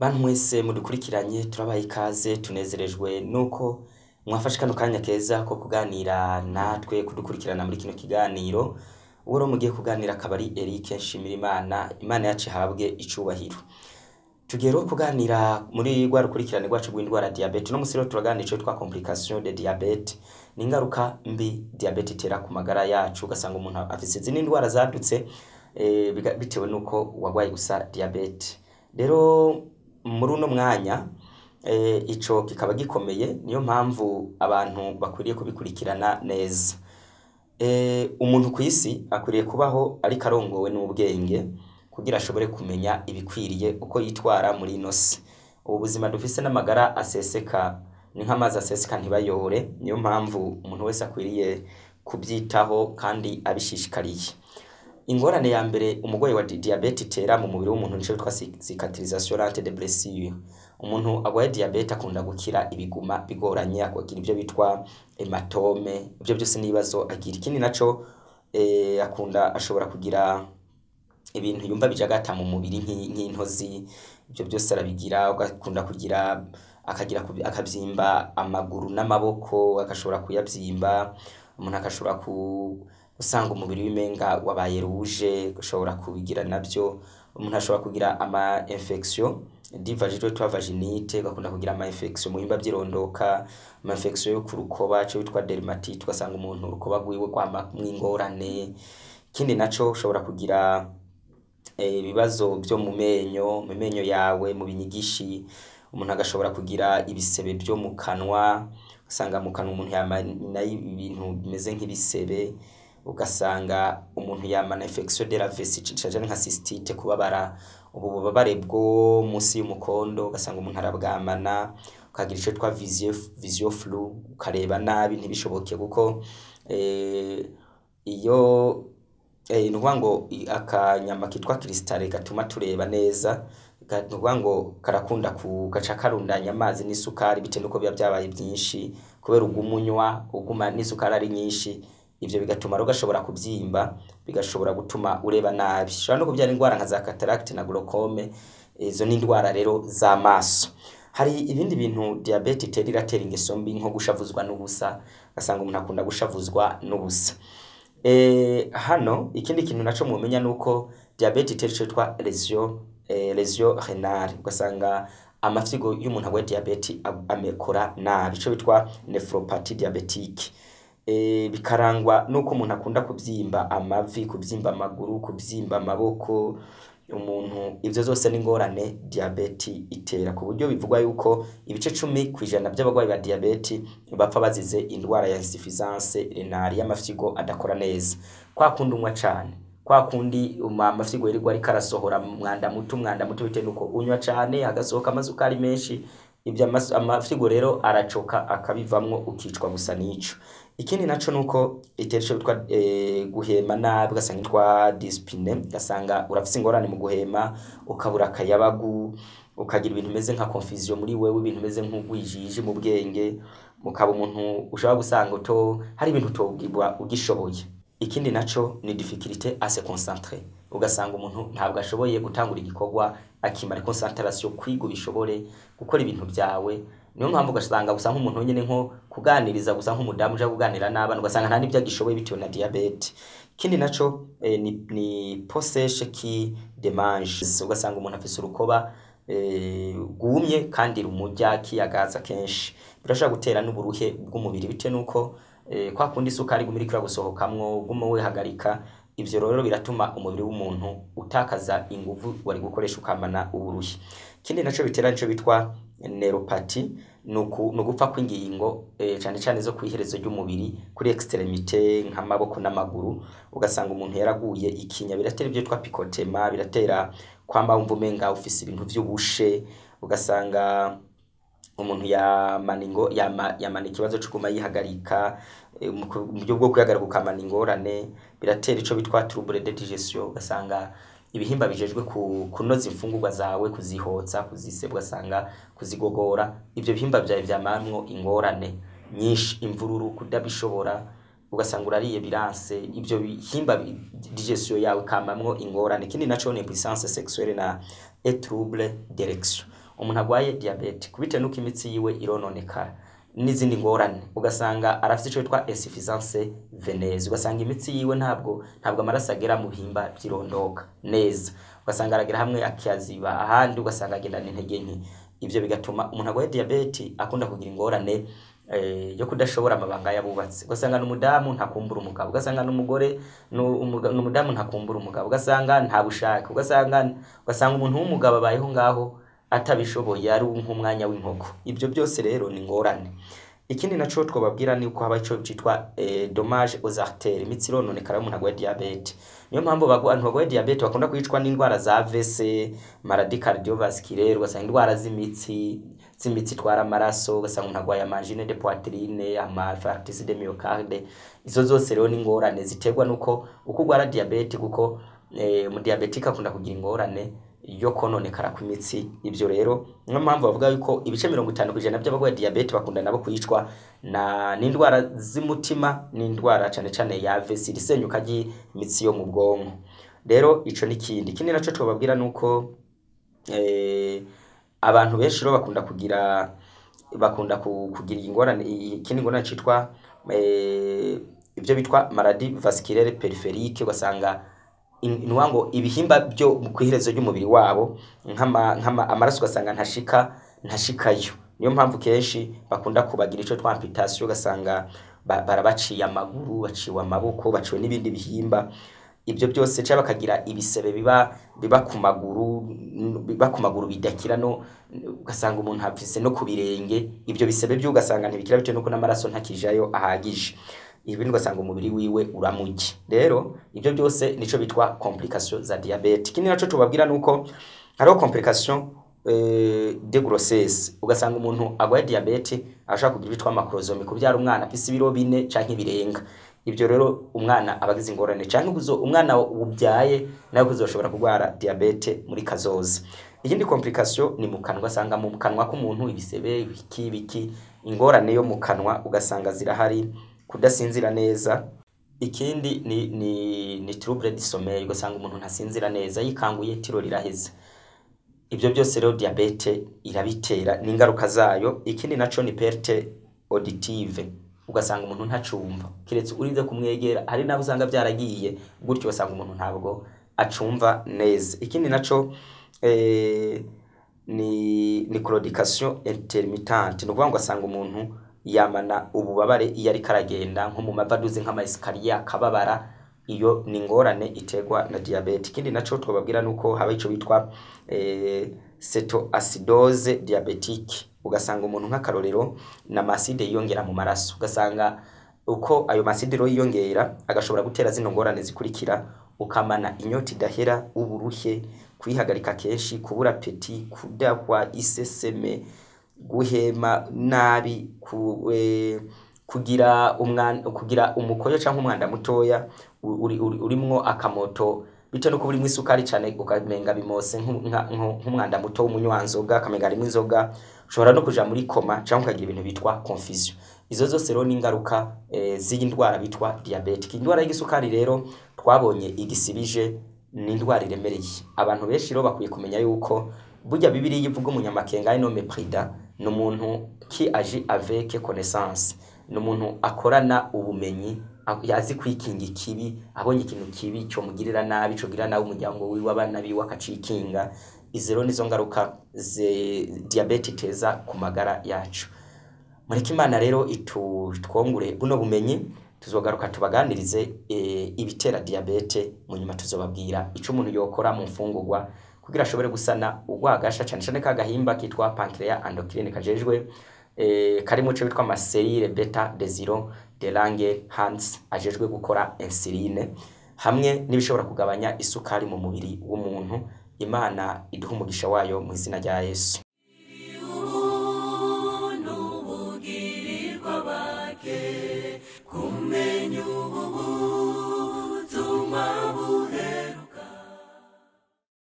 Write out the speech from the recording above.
Bantu mwese mudukurikiranye, turabaye ikaze. Tunezerejwe nuko mwafashe kano kanya keza ko kuganira natwe, kudukurikirana muri kino kiganiro. Uwo rero mugiye kuganira akaba ari Eric Nshimirimana. Imana yacu ihabwe icubahiro. Tugiye rero kuganira muri rwa rukurikirane rwacu rw'indwara diabète. Uno musi rero turaganira ico twitwa complication de diabète, ni ingaruka mbi diabète itera ku magara yacu, ugasanga umuntu afise izindi ndwara zadutse bitewe nuko wagwaye gusa diabète. Rero muri uno mwanya ico kikaba gikomeye, niyo mpamvu abantu bakwiriye kubikurikirana neza. Umuntu kw'isi akwiriye kubaho ariko arongowe n'ubwenge kugira ashobore kumenya ibikwiriye uko yitwara muri ino si. Ubu buzima dufise n'amagara aseseka ni nk'amazi aseseka ntibayore, niyo mpamvu umuntu wese akwiriye kuvyitaho kandi abishishikariye. Ingorane ya mbere umurwayi wa diabète itera mu mubiri w'umuntu nico bitwa cicatrisation lente de blessure. Umuntu agwaye diabète akunda gukira ibiguma bigoranye, akagira ivyo bitwa hématome, ivyo vyose n'ibibazo agira. Ikindi naco akunda ashobora kugira ibintu yumva bijagata mu mubiri nk'intozi, ivyo vyose arabigira, ugakunda kugira akagira akavyimba amaguru n'amaboko, agashobora kuyavyimba, umuntu agashobora gusanga umubiri wimenga wabaye rouge, ushobora kubigira navyo. Umuntu ashobora kugira ama infection du vagin twitwa vaginite, ugakunda kugira ama infection mu bihimba vy'irondoka, ama infection yo ku rukoba, ico bitwa dermatite, ugasanga umuntu urukoba rwiwe rwamamwo ingorane. Ikindi naco, ushobora kugira ibibazo vyo mu menyo yawe, mu binyigishi, umuntu agashobora kugira ibisebe vyo mu kanwa, ugasanga mu kanwa umuntu yamana ibintu bimeze nk'ibisebe, ugasanga umuntu yamana infection de la vessie canke nka cystite, kubabara ubu bubabare bwo musi y'umukondo, ugasanga umuntu arabwamana, ukagira ico twitwa vision floue, ukareba nabi ntibishoboke, kuko iyo ni ukuvuga ngo akanyama kitwa cristallin gatuma tureba neza, ni ukuvuga ngo karakunda gaca karundanya amazi n'isukari bitewe nuko biba vyabaye vyinshi, kubera uguma unywa, uguma n'isukari ari nyinshi, ivyo bigatuma rero gashobora kuvyimba, bigashobora gutuma ureba nabi. Bishobora no kuvyara ingwara nka za cataracte na glaucome, izo ni indwara rero z'amaso. Hari ibindi bintu diabète itera: iratera ingeso mbi nko gushavuzwa n'ubusa, ugasanga umuntu akunda gushavuzwa n'ubusa. Hano ikindi kintu naco mwomenya nuko diabète itera ico bitwa lésion rénale, ugasanga amafyigo y'umuntu agwaye diabète amekora nabi, ico bitwa néphropathie diabétique. Bikarangwa nuko umuntu akunda kuvyimba amavi, kuvyimba amaguru, kuvyimba amaboko, umuntu ivyo vyose n'ingorane diabète itera, ku buryo bivugwa yuko ibice 10% vy'abarwayi ba diabète bapfa bazize indwara ya insuffisance rénale, y'amafyigo adakora neza. Kwa kundi unywa cane, kwa kundi amafyigo yirirwa ariko arasohora umwanda muto, umwanda muto, bitewe nuko unywa cane hagasohoka amasukari menshi, ivyo amafyigo rero aracoka akabivamwo, ukicwa gusa n'ico. Ikindi naco nuko itera ico bitwa guhema nabi, ugasanga itwa dyspnée, ugasanga urafise ingorane mu guhema, ukabura akayabagu, ukagira ibintu bimeze nka confusion muri wewe, ibintu bimeze nk'ugwijiji mu bwenge, mukaba umuntu ushobora gusanga uto hari ibintu utogibwa ugishoboye. Ikindi naco ni difficulté à se concentrer, ugasanga umuntu ntabwo ashoboye gutangura igikorwa akimara, concentration, kwiga ubishobore gukora ibintu vyawe. Niyo mpamvu ugasanga gusa nk'umuntu nyene nko kuganiriza gusa nk'umudamu uja kuganira n'abana, ugasanga nta n'ivyo agishoboye bitewe na diabète. Ikindi naco ni peau sèche qui démange, ugasanga umuntu afise urukoba rwumye kandi rumurya kiyagaza kenshi. Birashobora gutera n'uburuhe bw'umubiri bitewe nuko kwa kundi isukari iguma iriko iragusohokamwo, uguma wihagarika, ivyo rero biratuma umubiri w'umuntu utakaza inguvu wari gukoresha, ukamana uburuhe. Ikindi naco bitera nico bitwa neuropathie, ni ugupfa kw'ingingo cane cane zo kw'iherezo ry'umubiri, kuri extrémité nk'amaboko n'amaguru, ugasanga umuntu yaraguye ikinya. Biratera ivyo bitwa picotement, biratera kwama wumva umenga ufise ibintu vy'ubushe, ugasanga umuntu yamana ingo yama, yamana ikibazo co kuguma yihagarika, mu buryo bwo kwihagarika ukamana ingorane. Biratera ico bitwa trouble de digestion, ugasanga ibihimba bijejwe kunoza imfungurwa zawe, kuzihotsa, kuziseba, ugasanga kuzigogora, ivyo bihimba vyawe vyamamwo ingorane nyinshi, imvururu, kudabishobora, ugasanga urariye biranse, ivyo bihimba digestion yawe kamamwo ingorane. Ikindi naco ni impuissance sexuelle na et trouble d'érection. Umuntu agwaye diabete kubitewe nuko imitsi yiwe irononekara n'izindi ngorane, ugasanga arafite ico bitwa insuffisance veineuse, ugasanga imitsi yiwe ntabwo amaraso agera mu bihimba vy'irondoka neza, ugasanga aragera hamwe akiyaziba ahandi, ugasanga agendana intege nke. Ivyo bigatuma umuntu agwaye diabete akunda kugira ingorane yo kudashobora amabanga y'abubatsi, ugasanga n'umudamu ntakumbura umugabo, ugasanga n'umugore n'umudamu ntakumbura umugabo, ugasanga nta bushake, ugasanga umuntu w'umugabo abayeho ngaho atabishoboye, ari nk'umwanya w'inkoko. Ibyo byose rero ni ngorane. Ikindi naco twobabwira ni uko haba ico citwa dommage aux artères, imitsi irononekara umuntu agwaye diabete. Niyo mpamvu abantu bagwaye diabete bakunda kwicwa n'indwara za AVC, maladie cardiovasculaire, ugasanga indwara z'imitsi itwara amaraso, ugasanga umuntu agwaye angine de poitrine, ama infarctus de myocarde. Izo zose rero ni ingorane ziterwa nuko uko ugwara diabete, kuko mu diabétique akunda kugira ingorane yo kononekara kw'imitsi. Ivyo rero niyo mpamvu bavuga yuko ibice 50% by'abagwaye diabete bakunda nabo kwicwa na n'indwara z'umutima, n'indwara cane cane ya AVC, isenyuka ry'imitsi yo mu bwonko. Rero ico ni kindi. Ikindi naco twobabwira nuko abantu benshi rero bakunda kugira ingorane, ikindi ngorane citwa ivyo bitwa maladie vasculaire périphérique, ugasanga nuwa ngo ibihimba byo kw'iherezo ry'umubiri wabo nk'ama amaraso ugasanga ntashikayo. Niyo mpamvu kenshi bakunda kubagira ico twa amputation, ugasanga barabaciye amaguru, baciwe amaboko, baciwe n'ibindi bihimba. Ibyo byose cyangwa bakagira ibisebe biba ku maguru, biba ku maguru bidakira, no ugasanga umuntu afise no ku birenge ibyo bisebe byo, ugasanga ntibikira bitewe nuko n'amaraso ntakijayo ahagije, ibindi ugasanga umubiri wiwe uramurya. Rero ibyo byose nico bitwa complication za diabete. Ikindi naco tubabwira nuko hariho complication de grossesse, ugasanga umuntu agwaye diabete ashobora kugira ibitwa macrosomie, kubyara umwana afise ibiro 4 canke birenga. Ibyo rero umwana aba agize ingorane, canke umwana ubyaye nawe kuzoshobora kurwara diabete muri kazoza. Ikindi complication ni mu kanwa, ugasanga mu kanwa k'umuntu ibisebe, ibiki biki, ingorane yo mu kanwa ugasanga zirahari, kudasinzira neza. Ikindi ni trouble du sommeil, ugasanga umuntu ntasinzira neza, yikanguye tiro riraheze. Ibyo byose rero diabete irabitera n'ingaruka zayo. Ikindi naco ni perte auditive, ugasanga umuntu ntacumva kiretse urize kumwegera, hari nabo usanga byaragiye gutyo, ugasanga umuntu ntabwo acumva neza. Ikindi naco ni claudication intermittente, ni ukuvuga ngo asanga umuntu yamana ububabare iyo ariko aragenda nko mu mavi, aduze nk'ama escalier akababara. Iyo ni ingorane iterwa na diabete. Ikindi naco twababwira nuko haba ico bitwa cétoacidose diabétique, ugasanga umuntu nk'akarorero na ma acide yiyongera mu maraso, ugasanga uko ayo ma acide rero yiyongera agashobora gutera zino ngorane zikurikira: ukamana inyota idahera, uburuhe, kwihagarika kenshi, kubura appétit, kudahwa, iseseme, guhema nabi, kugira umukoyo canke umwanda mutoya urimwo akamoto, bitewe nuko urimwo isukari cane, ukamenga bimose nk'umwanda muto w'umunywanzoga, akamenga harimwo inzoga. Ushobora no kuja muri coma canke ukagira ibintu bitwa confusion. Izo zose rero ni ingaruka z'iyi ndwara bitwa diabète. Indwara y'igisukari rero twabonye igisibije, ni indwara iremereye. Abantu benshi rero bakwiye kumenya yuko burya Bibiliya ivuga umunyamakenga, un homme prudent, ni umuntu qui agit avec connaissance, ni umuntu akorana ubumenyi, azi kwikinga ikibi. Abonye ikintu kibi cyo mugirira nabi, cyo nabi umuryango wiwe, abana biwe, akacikinga. Izi rero nizo ngaruka ze diabète iteza ku magara yacu. Mureke Imana rero itwongure buno bumenyi. Tuzogaruka tubaganirize ibitera diabète, mu nyuma tuzobabwira ico umuntu yokora mu mfungurwa kugira ashobore gusana urwagasha, cane cane ka gahimba kitwa pancréas endocrine kajejwe kari mu co bitwa ama cellules bêta des îlots de Langerhans, ajejwe gukora insuline, hamwe n'ibishobora kugabanya isukari mu mubiri w'umuntu. Imana iduha umugisha wayo mu izina rya Yesu. N'ubugirirwa bake kumenya ubu butumwa.